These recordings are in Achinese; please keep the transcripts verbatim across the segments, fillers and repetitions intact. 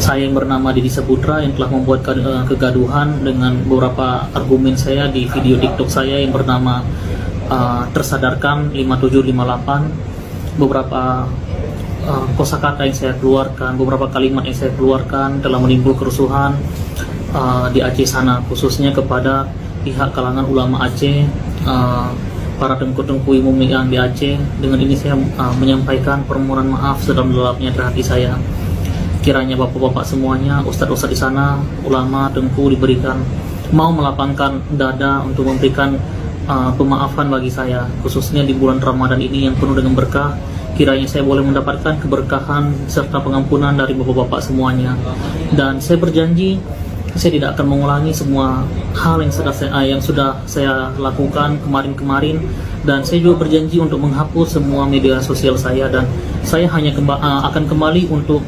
Saya yang bernama Dedi Saputra yang telah membuat ke-, eh, kegaduhan dengan beberapa argumen saya di video TikTok saya yang bernama, eh, Tersadarkan lima tujuh lima delapan. Beberapa, eh, kosakata yang saya keluarkan, beberapa kalimat yang saya keluarkan telah menimbul kerusuhan, eh, di Aceh sana, khususnya kepada pihak kalangan ulama Aceh, eh, para teungku-teungku imum yang di Aceh. Dengan ini saya, eh, menyampaikan permohonan maaf sedalam-dalamnya dari hati saya. Kiranya bapak-bapak semuanya, ustadz-ustadz di sana, ulama, teungku diberikan, mau melapangkan dada untuk memberikan, eh, pemaafan bagi saya, khususnya di bulan Ramadan ini yang penuh dengan berkah. Kiranya saya boleh mendapatkan keberkahan serta pengampunan dari bapak-bapak semuanya. Dan saya berjanji, saya tidak akan mengulangi semua hal yang sudah saya, yang sudah saya lakukan kemarin-kemarin. Dan saya juga berjanji untuk menghapus semua media sosial saya, dan saya hanya kemba-, eh, akan kembali untuk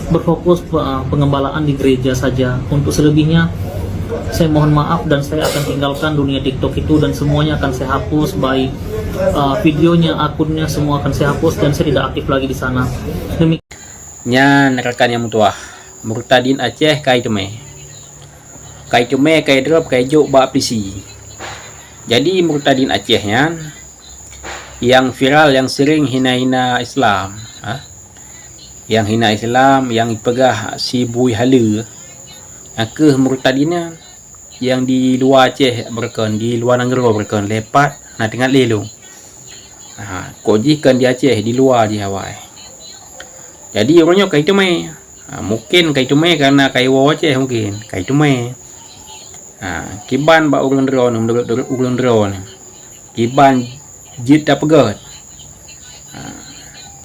berfokus pe-, eh, pengembalaan di gereja saja. Untuk selebihnya, saya mohon maaf dan saya akan tinggalkan dunia TikTok itu dan semuanya akan saya hapus, baik, eh, videonya, akunnya, semua akan saya hapus dan saya tidak aktif lagi di sana. Demi- Nyan rakan nyang meutuwah, murtadin Aceh kai teumé. Kai teumé, kai drop, kai jok bak polisi. Jadi murtadin Aceh nyan, nyang viral, nyang sering hina-hina Islam, ha? Nyang hina Islam, nyang ipeugah si bui haleue, nyang kheueh murtadin nyan. Nyang di luwa Aceh beureukan, di luwa nanggroe beureukan, lepat na teuingat lé lôn. Ha, kok jih kon di Aceh, di luwa jih awai. Jadi ureuëng nyoe kai teumé. Ha, mungken kai teumé kareuna kai woe Aceh mungken, kai teumé. Ha, kiban bak ureuëng droeneuh, menurut ureuëng droeneuh. Kiban jeuet tapeugét. Ha,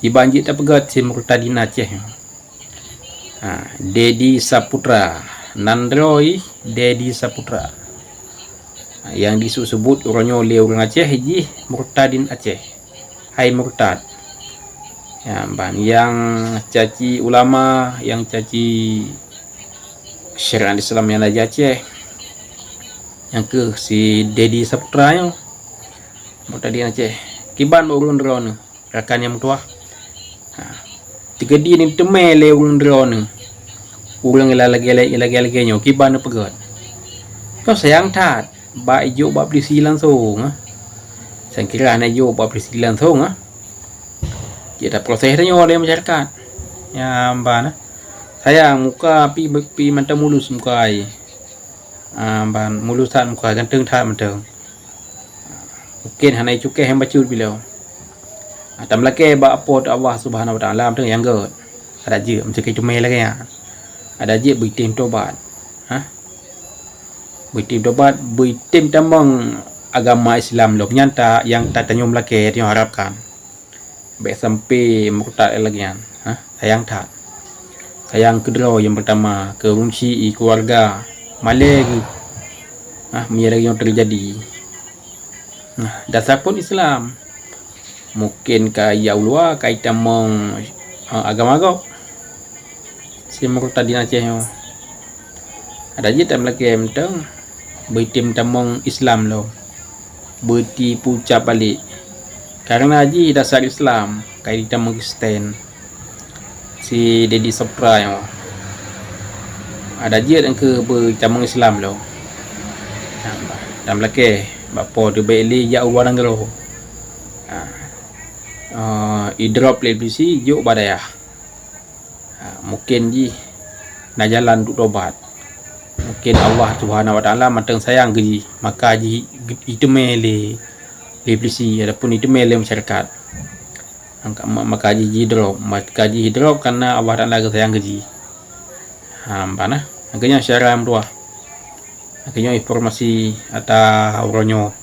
kiban jeuet tapeugét si murtadin Aceh. Ha, Dedi Saputra. Nan droe Dedi Saputra. Ha, nyang disebut-sebut uroe nyoe lé ureuëng Aceh jih murtadin Aceh. Hai murtad. Ya, ban nyang caci ulama, nyang caci syariat Islam nyang na di Aceh. Nyang kheueh si Dedi Saputra nyoe. Murtadin Aceh. Kiban bak ureuëng droeneuh. Rakan nyang meutuwah. Ha. Teukeudi ni teumé lé ureuëng droeneuh. Ureuëng lagée-lagée nyoe kiban neupeugét. Nyoe sayang that, bak ijok bak polisi langsong, ah. Sangkira hana ijok bak polisi langsong, ah. Cit taproses tanyoe lé masyarakat. Ya, ban, ah. Sayang, muka pi, pi mantong mulus muka ai. Ah, ban mulus that muka, ganteng that mantong. Mungken hana icukéh nyang bacut bileu. Ah, tameulakée bak Po teu Allah Subhanahu Wa Taala mantong nyang gét. Adak jeuet meucakée teumé lagée nyan. Adak jeuet beuitem tobat. Ha? Beuitem tobat, beuitem tamong agama Islam lom. Nyan ta-, nyang ta-, tanyoe meulakée, tanyoe harapkan. Bék sampai murtad lagée nyan. Ha? Sayang that. Sayang keudroe nyang peurtama, keu ureuëng syiek, keuluwarga, malée geuh. Ha? Meunyoe lagée nyoe teujadi. Nah, dasar phon Islam. Mungken ka ya ulua ka itamong, eh, agama gob. Si murtadin Aceh nyoe. Ada jih tam lagée mantong. Beuitem tamong Islam lom. Beuti pucap balik. Karena jih dasar Islam, ka itamong Kristen. Si Dedi Saputra nyoe. Ada jeuet engkeu beutamong Islam lom. Tam lakée bak Po teuh bék lé jak u luwa nanggroe. Ha. Eh, idrop lé polisi jok bak dayah. Ha, mungken jih na jalan untuk tobat. Mungken Allah Subhanahu Wa Taala mantong sayang keu jih, maka jih iteumé lé, lé polisi ataupun iteumé lé masyarakat. Angka-, ma-, maka jih jidrop, maka jih jidrop karena Allah Taala geusayang keu jih. Ha, ban na. Angkeunyang syedara meutuwah. Angkeunyang informasi ata uroe nyoe.